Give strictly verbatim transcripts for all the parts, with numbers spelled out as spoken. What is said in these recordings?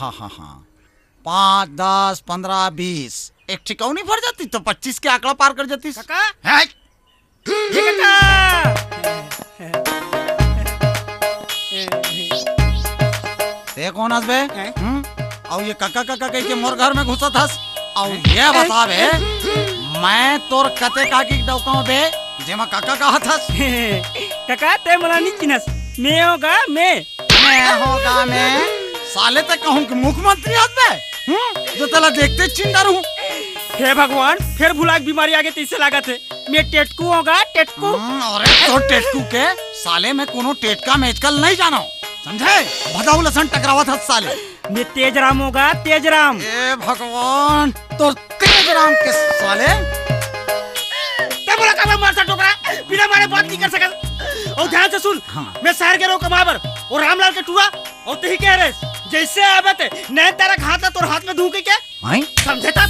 हाँ, हाँ, हाँ। पाँच, दस, पन्द्रह, बीस, एक ठिकौनी भर जाती तो पच्चीस के आंकड़ा पार कर जाती। काका? हैं? ए काका! ते कौन हस बे? हैं? हम्म? अउ ये काका काका कह के मोर घर में घुसत हस? अउ ये बता बे, मैं तोर कते काकी के डौका हूँ बे, जेमा काका कहत हस? काका, ते मोला नहीं चिन्हस। मैं होगा, मैं। मैं होगा मैं? साले ते कहूँ कि मुख्यमंत्री हस बे? हम्म? जो तला देखते चिंता रहूँ। हे भगवान, फिर भुला के बीमारी आगे तैसे लागत है। मैं टेटकू होगा, टेटकू। हम्म, अरे तो टेटकू के, साले मैं कोनो टेटका मेचकल नहीं जानो, समझे? भदाऊ लसन टकरावत हस साले। मैं तेज राम होगा, तेज राम। ए भगवान, तो तेज राम के साले। ते बोला का मैं मारता टोकरा, बिना मारे बात नहीं कर सकत। और ध्यान से सुन, हाँ। मैं शहर के रहो कमाए बर, और रामलाल के टूरा, और तही कह रहे, जैसे आवे ते, नैन तारा के हाथ ला तोर हाथ में धूके के, हैं? समझे तब?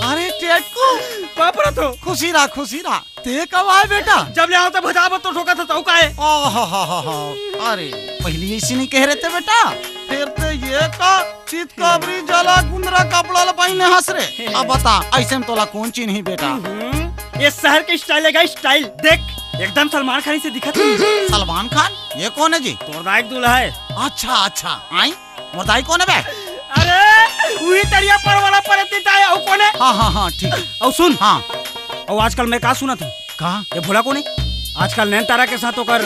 अरे टेटकू, बाप रे तो। खुशी रहा, खुशी रहा। ते कब आए बेटा? जब ले आओ तो भजा मत तो ठोका था, तो का है? ओहो हो हो हो। अरे, पहली ऐसी नहीं कह रहे थे बेटा। फिर ते ये का चित काबरी जला गुंदरा कपड़ा ला पहने हंस रे। अब बता, ऐसे में तोला कौन चिन्ही बेटा? हम्म, ये शहर के स्टाइल है, स्टाइल। देख, एकदम सलमान खान से दिखत है। सलमान खान? ये कौन है जी? तोर दाई के दूल्हा है। अच्छा, अच्छा। आई? मोर दाई कौन है बे? अरे, वही तरिया पर वाला परती ताय, अउ कौन है? हाँ, हाँ, हाँ, ठीक है। अउ सुन। हाँ। अउ आजकल मैं का सुनत हूँ? का? ये भोला कौन है? आजकल नैन तारा के साथ ओकर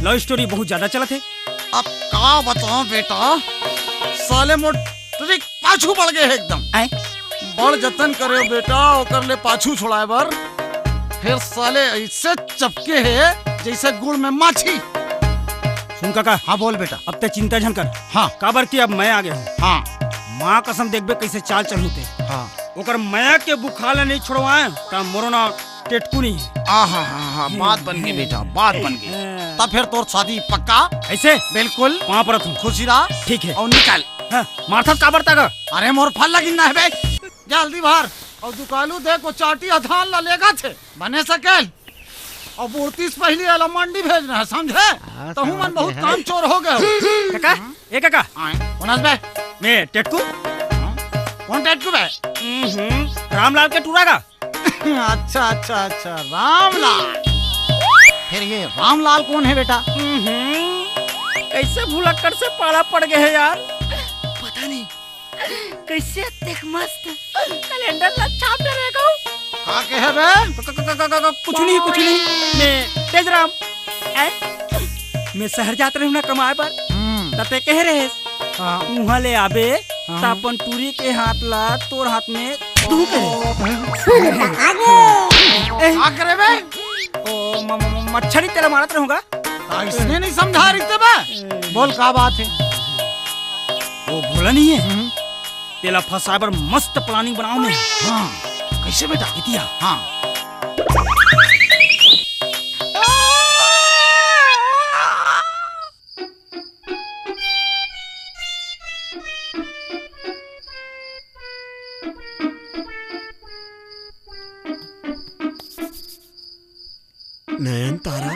लव स्टोरी बहुत ज्यादा चलत है। अब का बताओ बेटा, साले मोर ट्रिक पाछू पड़ गए है एकदम। आय? बड़ जतन करे बेटा, ओकर ले पाछू छुड़ाए बर। फिर साले ऐसे चपके है जैसे गुड़ में माछी। सुन काका। हाँ बोल बेटा। अब ते चिंता झन कर। हाँ। काबर कि अब मैं आगे हूँ। हाँ। माँ कसम देखबे कैसे चाल चलहूँ ते। हाँ। ओकर मया के बुखार ला नहीं छोड़वाए त मोरो ना टेटकू नहीं है। आहा हा हा, बात बन गई बेटा, बात बन गई। हाँ। तब फिर तोर शादी पक्का? ऐसे? बिल्कुल। पाँव परत हूँ। खुशी रहा। ठीक है। और निकल। हाँ, मारथस काबर तक? अरे मोर फल लगिन ना है बे। जल्दी भर। और दुकालू देख वो चाटी हथान ला लेगा थे। बने सकेल। और बोतीस पहली वाला मंडी भेजना है, समझे? हाँ, तहु मन समझ बहुत गए। काम चोर हो गए हो। काका, ए काका। आए, कौन हस बे? मैं टेटकू। हाँ? कौन टेटकू बे? हम्म, रामलाल के टूरा का। अच्छा, अच्छा, अच्छा, रामलाल। फिर ये रामलाल कौन है बेटा? हम्म, कैसे भुलक्कड़ से पाला पड़ गए है यार? पता नहीं। कैसे अतेक मस्त कैलेंडर ला छाप डरे गो। का कहे बे? क-, क-, क-, क-, क-, कुछ नहीं, कुछ नहीं। मैं तेजराम। ऐ? मैं शहर जात रहूं ना कमाए बर। हम्म। त ते कहे रहे। हाँ। उहाँ ले आबे, हाँ। त अपन टूरी के हाथ ला तोर हाथ में धू के। ए। का करे बे? ओ, म-, म-, म-, मच्छरी तेला मारत रहूंगा। अइसने नहीं समझा रही ते बे। बोल, का बात है? वो भोला नहीं है? हम्म। तेला फंसाए बर मस्त planning बनाओ मैं। हाँ, कैसे बेटा? इतिया। हाँ। नयन तारा,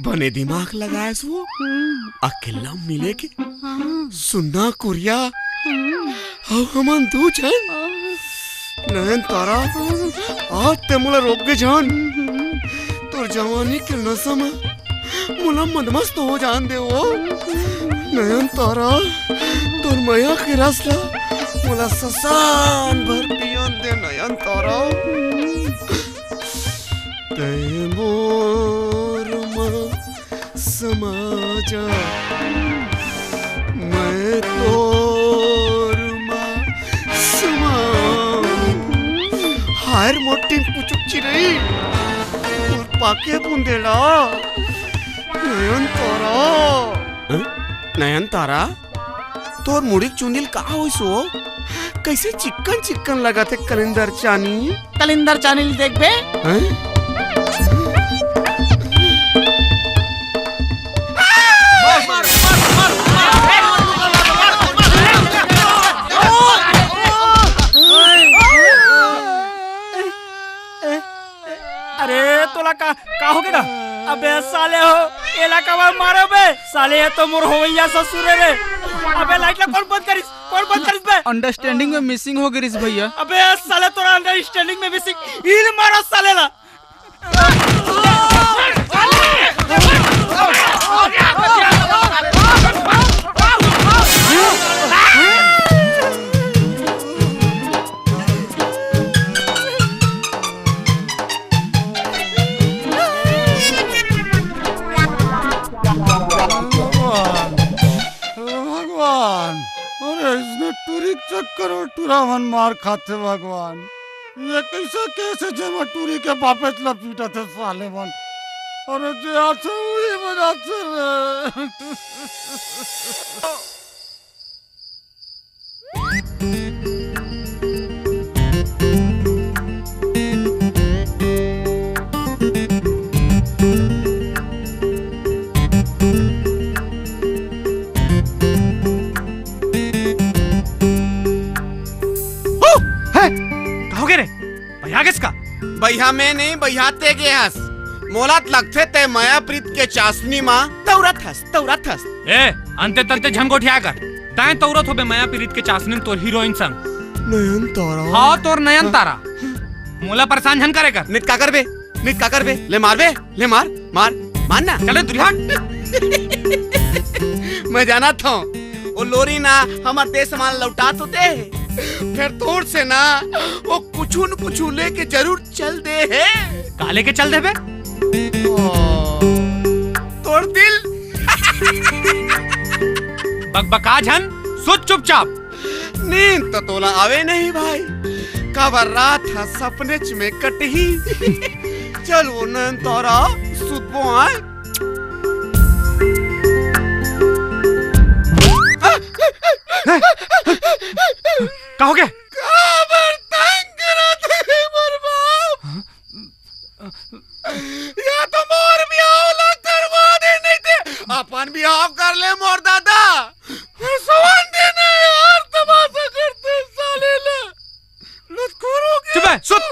बने दिमाग लगायस वो। हम्म। अकेल्ला मिले के हाँ। सुन्ना कुरिया हम्म। अउ हमन दू झन। हाँ। नयन तारा, आज ते मोला रोक गे जान। हम्म। तोर जवानी के नशा में मोला मदमस्त हो जान दे वो। हम्म। नयन तारा, तोर मया के रस ला मोला ससान भर पियन दे नयन तारा। हम्म। तैं मोर म समा जा, मैं तोर म समा। हाय रे मोर टिंकू चुक चिरई, मोर पाके बुंदेला, नयन तारा। हैं? नयन तारा? तोर मुड़ी के चुंदी ल का होइस वो? कइसे चिक्कन चिक्कन लगत हे कलिंदर चानी? कलिंदर चानी ल देखबे? हैं? अरे तोला का, का हो गे गा? अबे साले हो, एला काबर मारे बे? साले, ये तो मोर होवइया ससुर हे रे। अबे लाइट ला कोन बंद करिस? कोन बंद करिस बे? अंडरस्टैंडिंग में मिसिंग हो गिस भैया। अबे साले, तोर अंडरस्टैंडिंग में मिसिंग, इल मारो साले ला। भगवान, भगवान, अरे इसने टूरी के चक्कर में टूरा मन मार खाथे भगवान। ये कैसा केस हे जेमा टूरी के बापेच ला पीटथे साले मन? अरे जे आथे उही बजाथे रे। ओ, हे, का होगे रे? बइहा गेस का? बइहा मैं नहीं, बइहा ते गे हस। मोला त लगथे ते मया प्रीत के चासनी मा तौरत हस, तौरत हस। ए, अंते तंते झन गोठिया कर। तैं तौरत होबे मया प्रीत के चासनी म तोर हीरोइन संग। नयनतारा। हाँ, तोर नयनतारा। मोला परेशान झन करे कर। नित का करबे? नित का करबे? ले मारबे? ले मार, मार, मार ना। चले दुरिया हट। मैं जानत हूँ, वो लोरी ना हमर देश मा लौटात होते। फिर तोर से ना वो कुछु न कुछु लेके जरूर चल दे हे। का लेके चल देबे? तोर दिल। बकबका झन, सुत चुपचाप। नींद तो तोला आवे नहीं भाई, काबर रात हा सपनेच में कटही। चल वो नयनतारा, सुतबो आय। का होगे? काबर तंग करत हे मोर बाप? या तो मोर बिहाव ला करवा दे, नहीं ते अपन बिहाव कर ले मोर दादा। फिर सवन दे नहीं यार, तमाशा करथे साले ला। लुतखोरों के। चुप बे, सुत।